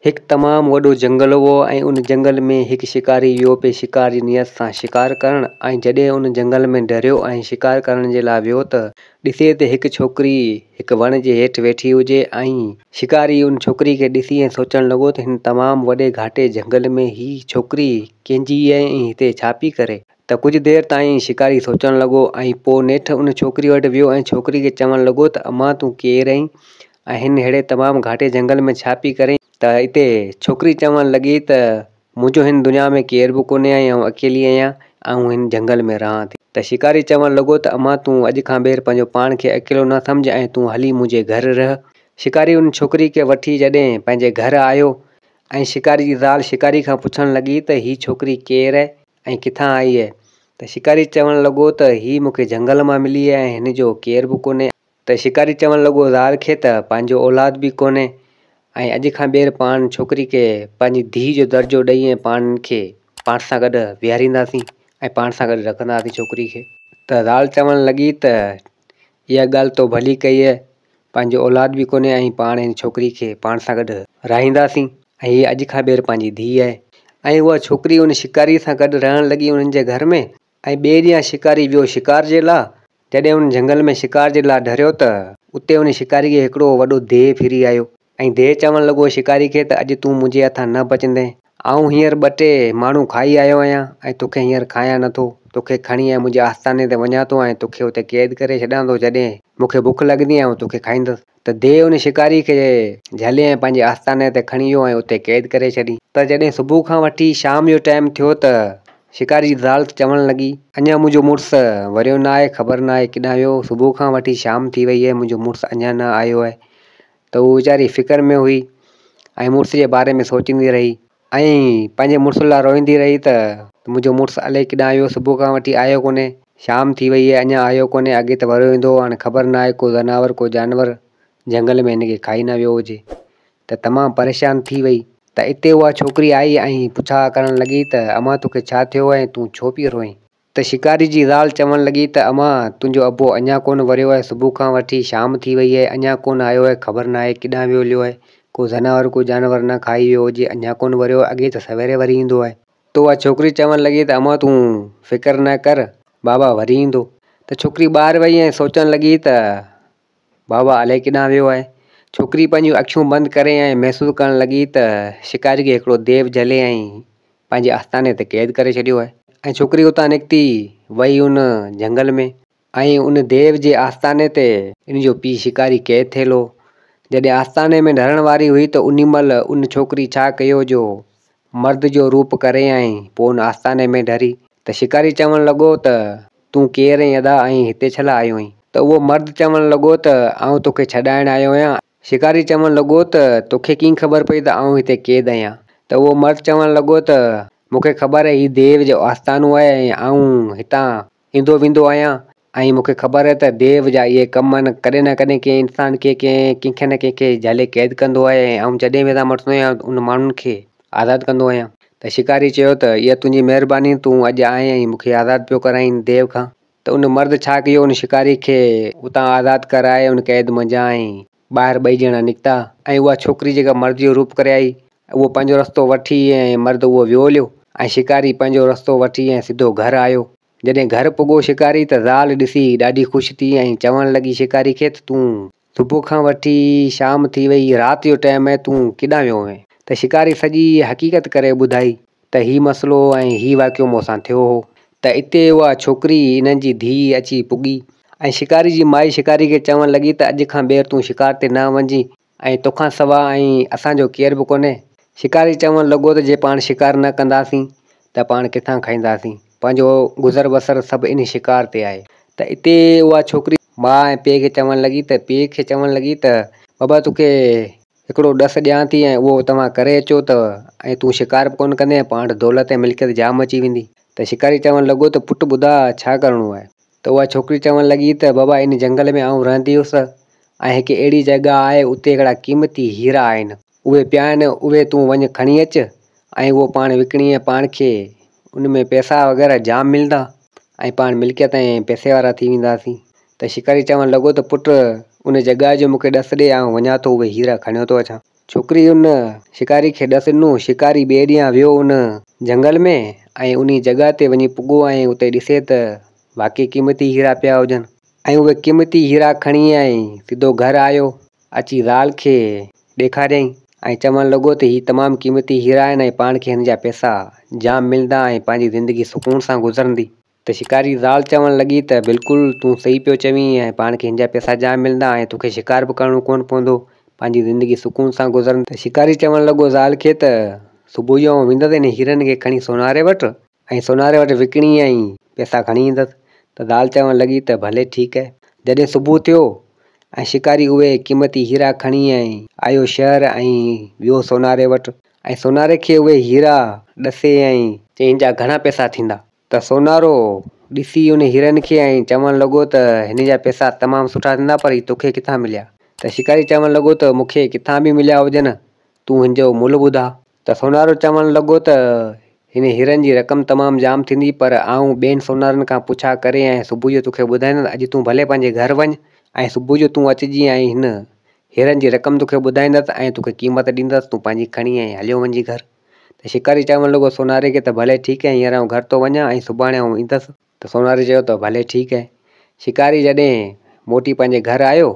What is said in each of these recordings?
هڪ تمام وڏو جنگل هئو ۽ ان جنگل ۾ هڪ شڪاري ويو پئي شڪار جي نيت سان شڪار ڪرڻ ۽ جڏهن ان جنگل ۾ ڍريو ۽ شڪار ڪرڻ جي لاء ويو ته ڏسي ته هڪ ڇوڪري هڪ وڻ جي هيٺ ويٺي هجي ۽ شڪاري ان ڇوڪري کي ڏسي ۽ سوچڻ لڳو ته هن تمام وڏي گهاٽي جنگل ۾ هي ڇوڪري ڪنهن جي آهي ۽ هتي ڇا پئي ڪري؟ ته ڪجهه دير تائين شڪاري سوچڻ لڳو ۽ پوء نيٺ ان ڇوڪري وٽ ويو ۽ ڇوڪري کي چوڻ لڳو ته امان تون ڪير آهين ۽ هن ههڙي تمام گهاٽي جهنگل ۾ ڇا پئي ڪرين؟ ته اتي ڇوڪري چوڻ لڳي ته منهنجو هن دنيا ۾ ڪير به ڪونهي ۽ آئون اڪيلي آهيان ۽ آئون هن جهنگل ۾ رهان ٿي. ته شڪاري چوڻ لڳو ته امان تون اڄ کان ٻيهر پنهنجو پاڻ کي اڪيلو نه سمجهه ۽ تون هلي منهنجي گهر رهه. شڪاري ان ڇوڪري کي وٺي جڏهن پنهنجي گهر آيو ۽ شڪاري جي زال شڪاري کان پڇڻ لڳي ته هي ڇوڪري ڪير آهي ۽ ڪٿان آئي آهي؟ ته شڪاري چوڻ لڳو ته هي مون کي جهنگل مان ملي آهي ۽ هن جو ڪير به ڪونهي. ته شڪاري چوڻ لڳو زال کي ته پنهنجو اولاد به ڪونهي ۽ اڄ کان ٻيهر پاڻ ڇوڪري کي پنهنجي ڌيء جو درجو ڏئي ۽ پاڻ هن کي پاڻ سان گڏ ويهارينداسين ۽ پاڻ سان گڏ رکنداسين ڇوڪري کي. ته زال چوڻ لڳي ته اها ڳالهه تو ڀلي ڪئي اهي پنهنجو اولاد به ڪونهي ۽ پاڻ هن ڇوڪري کي پاڻ سان گڏ رهائينداسين ۽ هيء اڄ کان ٻيهر پنهنجي ڌيء آهي. ۽ اها ڇوڪري ان شڪاريء سان گڏ رهڻ لڳي انهن جي گهر ۾. ۽ ٻئي ڏينهن شڪاري ويو شڪار جي لا. جڏهن ان جهنگل ۾ شڪار جي لا ڍريو ته اتي ان شڪاري کي هڪڙو وڏو ديهه ڦري آيو ۽ ديهه چوڻ لڳو شڪاري کي ته اڄ تون منهنجي هٿان نه بچندين. آئون هينئر ٻه ٽي ماڻهو کائي آيو آهيان ۽ توکي هينئر کايان نه ٿو. توکي کڻي ۽ منهنجي آستاني تي وڃان ٿو ۽ توکي اتي قيد ڪري ڇڏان ٿو جڏهن مون کي بک لڳندي آئون توکي کائيندس. ته ديهه ان شڪاري کي جهلي ۽ پنهنجي آستاني تي کڻي ويو ۽ اتي قيد ڪري ڇڏي. ته جڏهن صبح کان وٺي شام جو ٽائيم ٿيو ته شڪاري جي زال چوڻ لڳي. اڃا منهنجو مڙس وريو نه آهي، خبر نه آهي ڪيڏانهن ويو، صبح کان وٺي شام ٿي وئي آهي، منهنجو مڙس اڃا نه آيو آهي. ته هوء ويچاري فڪر ۾ هئي ۽ مڙس جي باري ۾ سوچيندي رهي. ۽ پنهنجي مڙس لاء روئيندي رهي ته منهنجو مڙس الائي ڪيڏانهن ويو، صبح کان وٺي آيو ڪونهي، شام ٿي وئي آهي اڃا آيو ڪونهي، اڳي ته وريو ايندو هو، هاڻي خبر ناهي ڪو زناور ڪو جانور جهنگل ۾ هن کي کائي نه ويو هجي ته تمام پريشان ٿي وئي. ته اتي اها ڇوڪري آئي ۽ پڇا ڪرڻ لڳي ته امان توکي ڇا ٿيو آهي ۽ تون ڇو پئي روئين؟ ته شڪاري جي زال چوڻ لڳي ته امان تنهنجو ابو اڃا ڪونه وريو آهي، صبح کان وٺي شام ٿي وئي آهي اڃا ڪونه آيو آهي، خبر ناهي ڪيڏانهن ويو هليو آهي، ڪو زناور ڪو جانور نه کائي ويو هجي، اڃا ڪونه وريو آهي، اڳي ته سويري وري ايندو آهي. ته اها ڇوڪري چوڻ لڳي ته امان تون فڪر نه ڪر، بابا وري ايندو. ته ڇوڪري ٻاهر وئي ۽ سوچڻ لڳي ته بابا الائي ڪيڏانهن ويو آهي. ڇوڪري پنهنجون اکيون بند ڪري ۽ محسوس ڪرڻ لڳي ته شڪاري کي هڪڙو ديو جهلي ۽ پنهنجي آستاني تي قيد ڪري ڇڏيو آهي ۽ ڇوڪري اتان نڪتي وئي ان جهنگل ۾ ۽ ان ديو جي آستاني تي ان جو پيء شڪاري قيد ٿيل هو. جڏهن آستاني ۾ ڍرڻ واري هئي ته انهي مهل ان ڇوڪري ڇا ڪيو جو مرد جو روپ ڪري ۽ پوء ان آستاني ۾ ڍري ته شڪاري چوڻ لڳو ته تون ڪير آهين ادا ۽ هتي ڇلا آيو آهين؟ ته اهو مرد چوڻ لڳو ته آئون توکي ڇڏائڻ آيو آهيان. شڪاري چوڻ لڳو ته توکي ڪيئن خبر پئي ته آئون هتي قيد آهيان؟ ته اهو مرد چوڻ لڳو ته مون کي خبر آهي هي ديو جو آستانو آهي ۽ آئون هتان ايندو ويندو آهيان ۽ مون کي خبر آهي ته ديو جا اهي ڪم آهن ڪڏهن نه ڪڏهن ڪنهن انسان کي ڪنهن ڪنهن کي نه ڪنهن کي جهلي قيد ڪندو آهي ۽ آئون جڏهن به هتان مٽندو آهيان ان ماڻهن کي آزاد ڪندو آهيان ته شڪاري چيو ته اها تنهنجي مهرباني تون اڄ آئين ۽ مون کي آزاد پيو ڪرائين ديو کان ته ان مرد ڇا ڪيو ان شڪاري کي اتان آزاد ڪرائي ان قيد منجهان ۽ ٻاهر ٻئي ڄڻا نڪتا ۽ اها ڇوڪري جيڪا مرد جو روپ ڪري آئي اهو پنهنجو رستو وٺي ۽ مرد اهو ويو هليو ۽ شڪاري پنهنجو رستو وٺي ۽ سڌو گهر آيو. جڏهن گهر پڳو شڪاري ته زال ڏسي ڏاڍي خوش ٿي ۽ چوڻ لڳي شڪاري کي ته تون صبح کان وٺي شام ٿي وئي رات جو ٽائيم آهي تون ڪيڏانهن ويو هئين؟ ته شڪاري سڄي حقيقت ڪري ٻڌائي ته هي مسئلو ۽ هي واقعو مون سان ٿيو هو ته اتي اها ڇوڪري انهن جي ڌيء اچي پڳي ۽ شڪاري جي مائي شڪاري کي چوڻ لڳي ته اڄ کان ٻيهر تون شڪار تي نه وڃجين ۽ توکان سوا ۽ اسان جو ڪير به ڪونهي. شڪاري چوڻ لڳو ته جي پاڻ شڪار نه ڪنداسين ته پاڻ ڪٿان کائينداسين. پنهنجو گذر بسر سڀ انهي شڪار تي آهي. ته اتي اها ڇوڪري ماء ۽ پيء کي چوڻ لڳي ته پيء کي چوڻ لڳي ته بابا توکي هڪڙو ڏس ڏيان ٿي ۽ اهو توهان ڪري اچو ته ۽ تون شڪار به ڪونه ڪندين ۽ پاڻ وٽ دولت ۽ ملڪيت جام اچي ويندي. ته شڪاري چوڻ لڳو ته پٽ ٻڌاء ڇا ڪرڻو آهي؟ ته اها ڇوڪري چوڻ لڳي ته بابا ان جهنگل ۾ آئون رهندي هيس ۽ هڪ اهڙي جڳهه آهي اتي هڪڙا قيمتي هيرا آهن اهي پيا آهن اهي تون وڃ کڻي اچ ۽ اهو پاڻ وڪڻي ۽ پاڻ کي ان ۾ پئسا وغيره جام ملندا ۽ پاڻ ملڪيت ۽ پئسي وارا ٿي وينداسين ته شڪاري چوڻ لڳو ته پٽ ان جڳهه جو مون کي ڏس ڏي آئون وڃان ٿو اهي هيرا کڻيو ٿو اچان. ڇوڪري ان شڪاري کي ڏس ڏنو. شڪاري ٻئي ڏينهن ويو ان جهنگل ۾ ۽ انهي جڳهه تي وڃي پڳو ۽ اتي ڏسي ته واقعي قيمتي هيرا پيا هجن ۽ اهي قيمتي هيرا کڻي ۽ سڌو گهر آيو. اچي زال کي ڏيکاريائين ۽ چوڻ لڳو ته هي تمام قيمتي هيرا آهن ۽ پاڻ کي هن جا پئسا جام ملندا ۽ پنهنجي زندگي سڪون سان گذرندي. ته شڪاري زال چوڻ لڳي ته بلڪل تون صحيح پيو چوين ۽ پاڻ کي هن جا پئسا جام ملندا ۽ توکي شڪار به ڪرڻو ڪونه پوندو، پنهنجي زندگي سڪون سان گذرندي. ته شڪاري چوڻ لڳو زال کي ته صبح جو آئون ويندس انهن هيرن کي کڻي سوناري وٽ ۽ سوناري وٽ وڪڻي ۽ پئسا کڻي ايندس. ته زال چوڻ لڳي ته ڀلي ٺيڪ آهي. جڏهن صبح ٿيو ۽ شڪاري اهي قيمتي هيرا کڻي ۽ آيو شهر ۽ ويو سوناري وٽ ۽ سوناري کي اهي هيرا ڏسي ۽ چيائين هن جا گهڻا پئسا ٿيندا؟ ته سونارو ڏسي ان هيرن کي ۽ چوڻ لڳو ته هن جا پئسا تمام سٺا ٿيندا پر هي توکي ڪٿان مليا؟ ته شڪاري چوڻ لڳو ته مون کي ڪٿان به مليا هجن تون هن جو ملهه ٻڌاء. ته سونارو چوڻ لڳو ته هن هيرن جي رقم تمام جام ٿيندي پر آئون ٻين سونارن کان پڇا ڪري ۽ صبح جو توکي ٻڌائيندس اڄ تون ڀلي پنهنجي گهر وڃ ۽ صبح جو تون اچجين ۽ هن هيرن جي رقم توکي ٻڌائيندس ۽ توکي قيمت ڏيندس تون پنهنجي کڻي ۽ هليو وڃجي گهر. ته شڪاري چوڻ لڳو سوناري کي ته ڀلي ٺيڪ آهي هينئر آئون گهر ٿو وڃان ۽ سڀاڻي آئون ايندس. ته سوناري چيو ته ڀلي ٺيڪ آهي. شڪاري جڏهن موٽي پنهنجي گهر آيو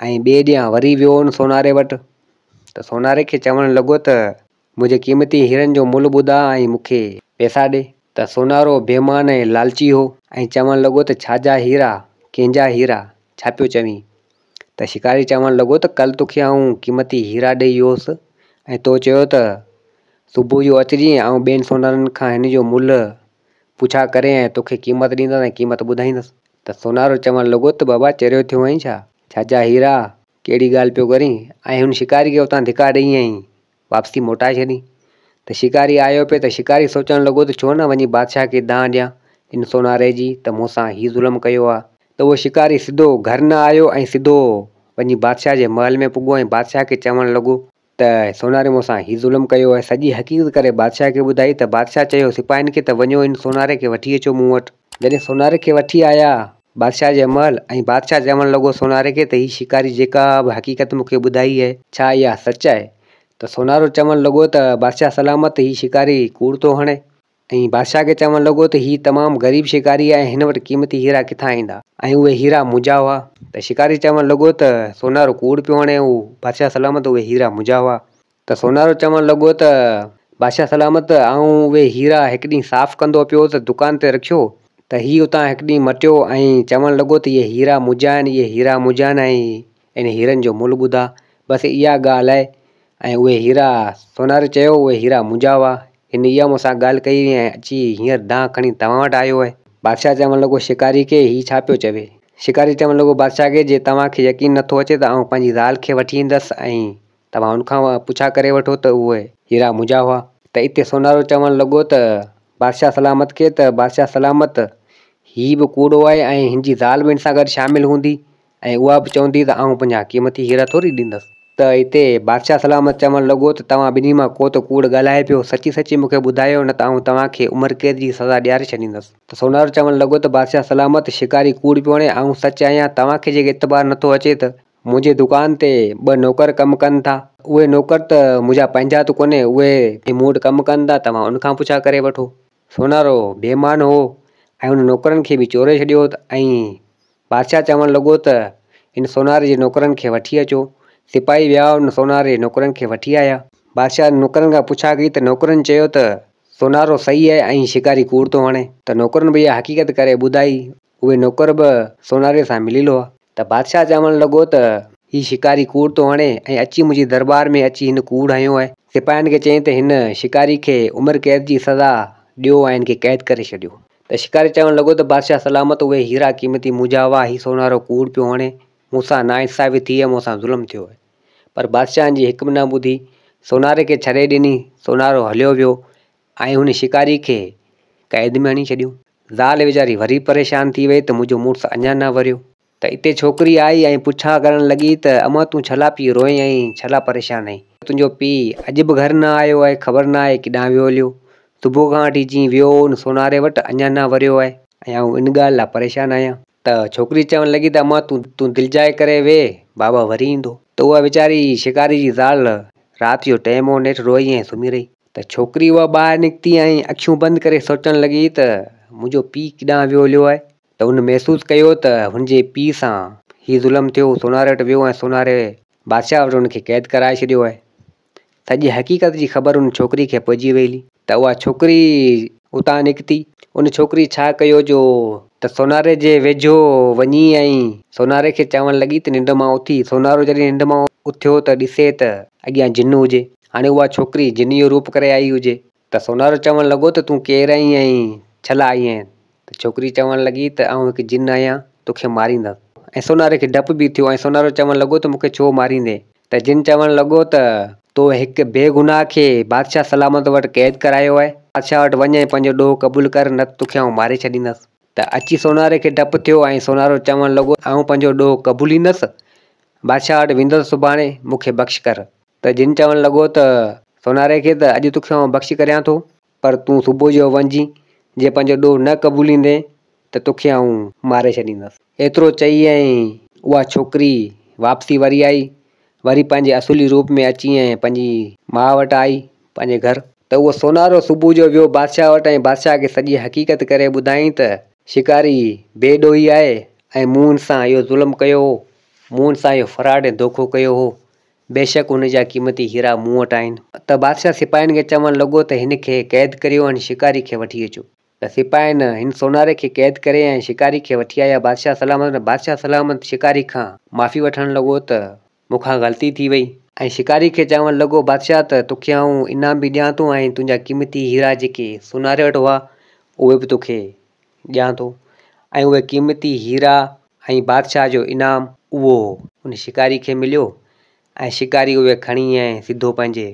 ۽ ٻئي ڏينهن وري ويو ان سوناري وٽ ته سوناري کي چوڻ لڳو ته منهنجي قيمتي هيرن جو ملهه ٻڌاء ۽ مون کي پئسا ڏي. ته سونارو بيمان ۽ لالچي هو ۽ چوڻ لڳو ته ڇا جا هيرا، ڪنهن جا هيرا، ڇا پيو چوين؟ ته شڪاري چوڻ لڳو ته ڪل توکي آئون قيمتي هيرا ڏئي ويو هوس ۽ تو چيو ته صبح جو اچجين آئون ٻين سونارن کان هن جو ملهه پڇا ڪري ۽ توکي قيمت ڏيندس ۽ قيمت ٻڌائيندس. ته سونارو چوڻ لڳو ته بابا چريو ٿيو آهين ڇا؟ ڇا جا هيرا، ڪهڙي ڳالهه پيو ڪرين؟ ۽ هن شڪاري کي اتان ڌڪا ڏئي ۽ واپسي موٽائي ڇڏي. ته شڪاري آيو پئي ته شڪاري سوچڻ لڳو ته ڇو نه وڃي بادشاهه کي دانهن ڏيان ان سوناري جي ته مون سان هي ظلم ڪيو آ. ته اهو شڪاري سڌو گهر نه آيو ۽ سڌو وڃي بادشاهه جي محل ۾ پڳو ۽ بادشاهه کي چوڻ لڳو ته سوناري مون سان هي ظلم ڪيو آهي. سڄي حقيقت ڪري بادشاهه کي ٻڌائي ته بادشاهه چيو سپاهين کي ته وڃو ان سوناري کي وٺي اچو مون وٽ. جڏهن سوناري کي وٺي آيا بادشاهه جي محل ۽ بادشاهه چوڻ لڳو سوناري کي ته هي شڪاري جيڪا به حقيقت مون کي ٻڌائي آهي ڇا اها سچ آهي؟ ته سونارو چوڻ لڳو ته بادشاهه سلامت هي شڪاري ڪوڙ ٿو هڻي ۽ بادشاهه کي چوڻ لڳو ته هي تمام غريب شڪاري آهي ۽ هن وٽ قيمتي هيرا ڪٿان ايندا ۽ اهي هيرا منهنجا هئا ته شڪاري چوڻ لڳو ته سونارو ڪوڙ پيو هڻي هو بادشاهه سلامت اهي هيرا منهنجا هئا ته سونارو چوڻ لڳو ته، بادشاهه سلامت، آئون اهي هيرا هڪ ڏينهن صاف ڪندو پيو هوس ته دڪان تي رکيو ته هي اتان هڪ ڏينهن مٽيو ۽ چوڻ لڳو ته اهي هيرا منهنجا آهن، اهي هيرا منهنجا آهن ۽ ان هيرن جو ملهه ٻڌاء. بس اها ڳالهه آهي ۽ اهي هيرا، سوناري چيو، اهي هيرا منهنجا هئا. هن اها مون سان ڳالهه ڪئي هئي ۽ اچي هينئر دانهن کڻي توهان وٽ آيو آهي. بادشاهه چوڻ لڳو، شڪاري کي هي ڇا پيو چوي؟ شڪاري چوڻ لڳو، بادشاهه کي جي توهان کي يقين نٿو اچي ته آئون پنهنجي زال کي وٺي ايندس ۽ توهان ان کان پڇا ڪري وٺو ته اهي هيرا منهنجا هئا. ته اتي سونارو چوڻ لڳو ته بادشاهه سلامت کي ته بادشاهه سلامت هي به ڪوڙو آهي ۽ هن جي زال به هن سان گڏ شامل هوندي ۽ اها به چوندي ته آئون پنهنجا قيمتي هيرا ٿوري ڏيندس. ته اتي بادشاهه سلامت چوڻ لڳو ته توهان ٻنهي مان ڪو ته ڪوڙ ڳالهائي پيو، سچي سچي مون کي ٻڌايو نه ته آئون توهان کي عمر قيد جي سزا ڏياري ڇڏيندس. ته سونارو چوڻ لڳو ته بادشاهه سلامت شڪاري ڪوڙ پيو هڻي، آئون سچ آهيان، توهان کي جيڪي اعتبار نٿو اچي ته منهنجي دڪان تي ٻه نوڪر ڪم ڪن ٿا. اهي نوڪر ته منهنجا پنهنجا ته ڪونهي، اهي مون وٽ ڪم ڪن ٿا، توهان ان کان پڇا ڪري وٺو. سونارو بي ايمان هو ۽ ان نوڪرن کي به چوري ڇڏيو ۽ بادشاهه چوڻ لڳو ته ان سوناري جي نوڪرن کي وٺي اچو. سپاهي ويا ان سوناري جي نوڪرن کي وٺي آيا. بادشاهه نوڪرن کان پڇا ڪئي ته نوڪرن چيو ته سونارو صحيح آهي ۽ شڪاري ڪوڙ ٿو هڻي. ته نوڪرن به اها حقيقت ڪري ٻڌائي. اهي نوڪر به سوناري سان مليل هئا. ته بادشاهه چوڻ لڳو ته، هي شڪاري ڪوڙ ٿو هڻي ۽ اچي منهنجي درٻار ۾ اچي هن ڪوڙ هنيو آهي. سپاهين کي چيائين ته هن شڪاري کي عمر قيد جي سزا ڏيو ۽ هن کي قيد ڪري ڇڏيو. ته شڪاري چوڻ لڳو ته بادشاهه سلامت اهي هيرا قيمتي منهنجا هئا، هي سونارو ڪوڙ پيو هڻي، مون سان ناانصافي ٿي آهي، مون سان ظلم ٿيو آهي. پر بادشاهه هن جي هڪ به نه ٻڌي، سوناري کي ڇڏي ڏني، سونارو هليو ويو ۽ هن شڪاري کي قيد ۾ هڻي ڇڏيو. زال ويچاري وري پريشان ٿي وئي ته منهنجو مڙس اڃا نه وريو. ته اتي ڇوڪري آئي ۽ پڇا ڪرڻ لڳي ته امان تون ڇلا پئي روئين ۽ ڇلا پريشان آهين. تنهنجو پيء اڄ به گهر نه آيو آهي، خبر نه آهي ڪيڏانهن ويو هليو. صبح کان وٺي جيئن ويو هو ان سوناري وٽ اڃا نه وريو آهي ۽ آئون ان ڳالهه لاء پريشان آهيان. ته ڇوڪري چوڻ لڳي ته امان تون دلجاء ڪري ويهه، بابا وري ايندو. ته اها ويچاري شڪاري جي زال رات جو ٽيم هو نيٺ روئي ۽ سمهي رهي. ته ڇوڪري اها ٻاهر نڪتي ۽ اکيون بند ڪري سوچڻ لڳي ته منهنجو پيء ڪيڏانهن ويو هليو آهي. ته هن محسوس ڪيو ته هن جي پيء سان هي ظلم ٿيو، هو سوناري وٽ ويو ۽ سوناري بادشاهه وٽ هن کي قيد ڪرائي ڇڏيو آهي. سڄي حقيقت جي خبر ان ڇوڪري کي پئجي وئي هلي ته اها ڇوڪري اتان نڪتي. ان ڇوڪري ڇا ڪيو جو ته سوناري جي ويجهو وڃي ۽ سوناري کي چوڻ لڳي ته ننڊ مان اٿي. سونارو جڏهن ننڊ مان اٿيو ته ڏسي ته اڳيان جن هجي. هاڻي اها ڇوڪري جن جو روپ ڪري آئي هجي. ته سونارو چوڻ لڳو ته تون ڪير آهين ۽ ڇلا آئي آهين؟ ته ڇوڪري چوڻ لڳي ته آئون هڪ جن آهيان، توکي ماريندس. ۽ سوناري کي ڊپ به ٿيو ۽ سونارو چوڻ لڳو ته مون کي ڇو ماريندين؟ ته جن چوڻ لڳو ته تو هڪ بيگناهه کي بادشاهه سلامت وٽ قيد ڪرايو آهي، بادشاهه وٽ وڃ ۽ پنهنجو ڏوهه قبول ڪر، نه ته توکي آئون ماري ڇڏيندس. ته اچي سوناري کي ڊپ ٿيو ۽ سونارو چوڻ لڳو ته آئون پنهنجو ڏوهه قبوليندس، بادشاهه وٽ ويندس سڀاڻي، مون کي بخش ڪر. ته جن چوڻ لڳو ته سوناري کي ته اڄ توکي آئون بخش ڪريان ٿو، پر تون صبح جو وڃجين، جي پنهنجو ڏوهه نه قبوليندين ته توکي آئون ماري ڇڏيندس. ايترو چئي ۽ اها ڇوڪري واپسي وري آئي. وري پنهنجي اصولي روپ ۾ اچي ۽ پنهنجي ماء وٽ آئي پنهنجي گهر. ته اهو سونارو صبح جو ويو بادشاهه وٽ ۽ بادشاهه کي سڄي حقيقت ڪري ٻڌائين ته شڪاري بي ڏوهي آهي ۽ مون هن سان اهو ظلم ڪيو هو، مون هن سان اهو فراڊ ۽ دوکو ڪيو هو، بيشڪ هن جا قيمتي هيرا مون وٽ آهن. ته بادشاهه سپاهين کي چوڻ لڳو ته هن کي قيد ڪريو ۽ شڪاري کي وٺي اچو. ته سپاهين هن سوناري کي قيد ڪري ۽ شڪاري کي وٺي آيا. بادشاهه سلامت بادشاهه سلامت شڪاري کان معافي وٺڻ لڳو ته مون کان غلطي ٿي وئي. ۽ شڪاري کي چوڻ لڳو بادشاهه ته توکي آئون انعام به ڏيان ٿو ۽ تنهنجا قيمتي هيرا جيڪي سوناري وٽ هئا اهي به توکي ڏيان ٿو. ۽ اهي قيمتي هيرا ۽ بادشاهه جو انعام اهو ان شڪاري کي مليو ۽ شڪاري اهي کڻي ۽ سڌو پنهنجي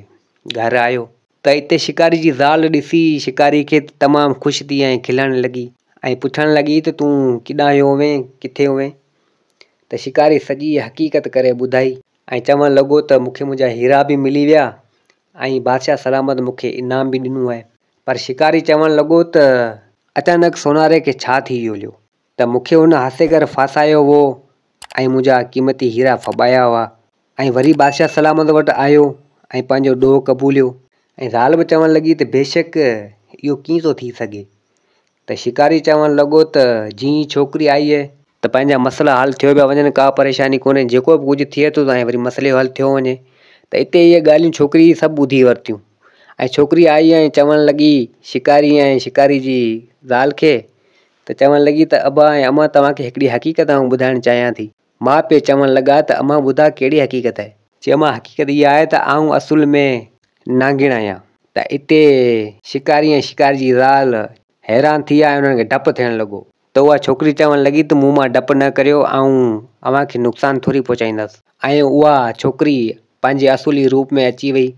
گهر آيو. ته اتي شڪاري جي زال ڏسي شڪاري کي تمام خوش ٿي ۽ کلڻ لڳي ۽ پڇڻ لڳي ته تون ڪيڏانهن ويو هئين ڪٿي هئين؟ ته شڪاري سڄي حقيقت ڪري ٻڌائي ۽ چوڻ لڳو ته مون کي منهنجا هيرا به ملي ويا ۽ بادشاهه سلامت مون کي انعام به ڏنو آهي. پر شڪاري چوڻ لڳو ته اچانڪ سوناري کي ڇا ٿي ويو هليو ته مون کي هن هاسيگر ڦاسايو هئو ۽ منهنجا قيمتي هيرا ڦٻايا هئا ۽ وري بادشاهه سلامت وٽ آيو ۽ پنهنجو ڏوهه قبوليو ۽ زال به چوڻ لڳي ته بيشڪ اهو ڪيئن ٿو ٿي سگهي ته شڪاري چوڻ لڳو ته جيئن ئي ڇوڪري آئي ته پنهنجا مسئلا حل ٿيو پيا وڃن ڪا پريشاني ڪونهي جيڪو به ڪجهه ٿئي ٿو ۽ وري مسئلي جو حل ٿيو وڃي ته اتي اهي ڳالهيون ڇوڪري سڀ ٻڌي ورتيون ۽ ڇوڪري آئي ۽ چوڻ لڳي شڪاري ۽ شڪاري جي زال کي ته چوڻ لڳي ته ابا ۽ امان توهان کي هڪڙي حقيقت آئون ٻڌائڻ چاهيان ٿي. ماء پيء چوڻ لڳا ته امان ٻڌاء ڪهڙي حقيقت آهي؟ چي امان حقيقت اها آهي ته آئون اصل ۾ نانگڻ آهيان. ته اتي شڪاري ۽ شڪاري جي زال حيران ٿي ويا ۽ انهن کي ڊپ ٿيڻ لڳو. ته اها ڇوڪري چوڻ لڳي ته مون مان ڊپ نه ڪريو آئون اوهان کي نقصان ٿوري پهچائيندس. ۽ اها ڇوڪري پنهنجي اصولي روپ ۾ اچي وئي.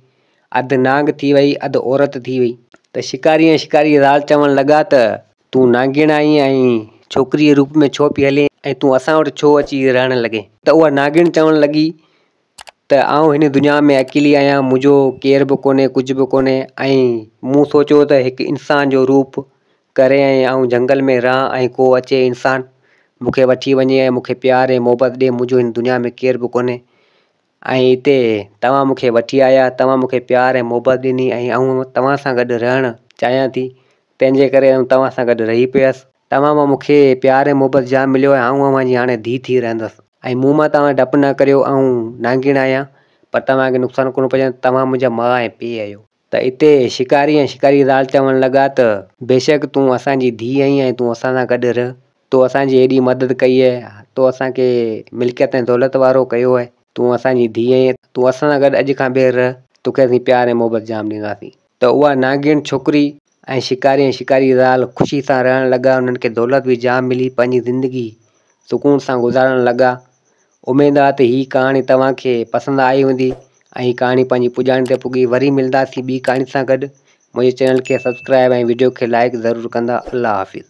اڌ نانگ ٿي وئي اڌ عورت ٿي وئي. ته شڪاري ۽ شڪاري جي زال چوڻ لڳا ته تون نانگڻ آهين ۽ ڇوڪريء جي روپ ۾ ڇو پئي هلين ۽ تون اسان وٽ ڇو اچي رهڻ لڳين؟ ته اها نانگڻ چوڻ لڳي ته آئون هن دنيا ۾ اڪيلي آهيان، منهنجو ڪير به ڪونهي، ڪجهه به ڪونهي ۽ مون سوچيو ته هڪ انسان جو روپ ڪري ۽ آئون جهنگل ۾ رهان ۽ ڪو اچي انسان مون کي وٺي وڃي ۽ مون کي پيار ۽ محبت ڏي، منهنجو هن دنيا ۾ ڪير به ڪونهي ۽ هتي توهان مون کي وٺي آيا، توهان مون کي پيار ۽ محبت ڏني ۽ آئون توهان سان گڏ رهڻ چاهيان ٿي، تنهن جي ڪري آئون توهان سان گڏ رهي پيس. توهان مان مون کي پيار ۽ محبت جام مليو ۽ آئون اوهان جي هاڻي ڌيء ٿي رهندس ۽ مون مان توهان ڊپ نه ڪريو آئون نانگڻ آهيان پر توهان کي نقصان ڪونه پهچائيندس توهان منهنجا ماء ۽ پيء آهيو. ته اتي شڪاري ۽ شڪاري جي زال چوڻ لڳا ته بيشڪ تون اسان جي ڌيء آهين ۽ تون اسان سان گڏ رهه تو اسان جي ايڏي مدد ڪئي آهي تو اسان کي ملڪيت ۽ دولت وارو ڪيو آهي تون اسان جي ڌيء آهين تون اسان سان گڏ اڄ کان ٻيهر رهه توکي اسين پيار ۽ محبت جام ڏينداسين. ته اها نانگڻ ڇوڪري ۽ شڪاري ۽ شڪاري جي زال خوشي سان رهڻ لڳا انهن کي دولت به جام ملي پنهنجي زندگي سڪون سان گذارڻ لڳا اميد آ ته هي ڪهاڻي توهان کي پسند آئي هوندي ۽ هي ڪهاڻي پنهنجي پڄاڻي تي پڳي وري ملنداسين ٻي ڪهاڻي سان گڏ منهنجي چينل کي سبسڪرائب ۽ وڊيو کي لائڪ ضرور ڪندا الله حافظ.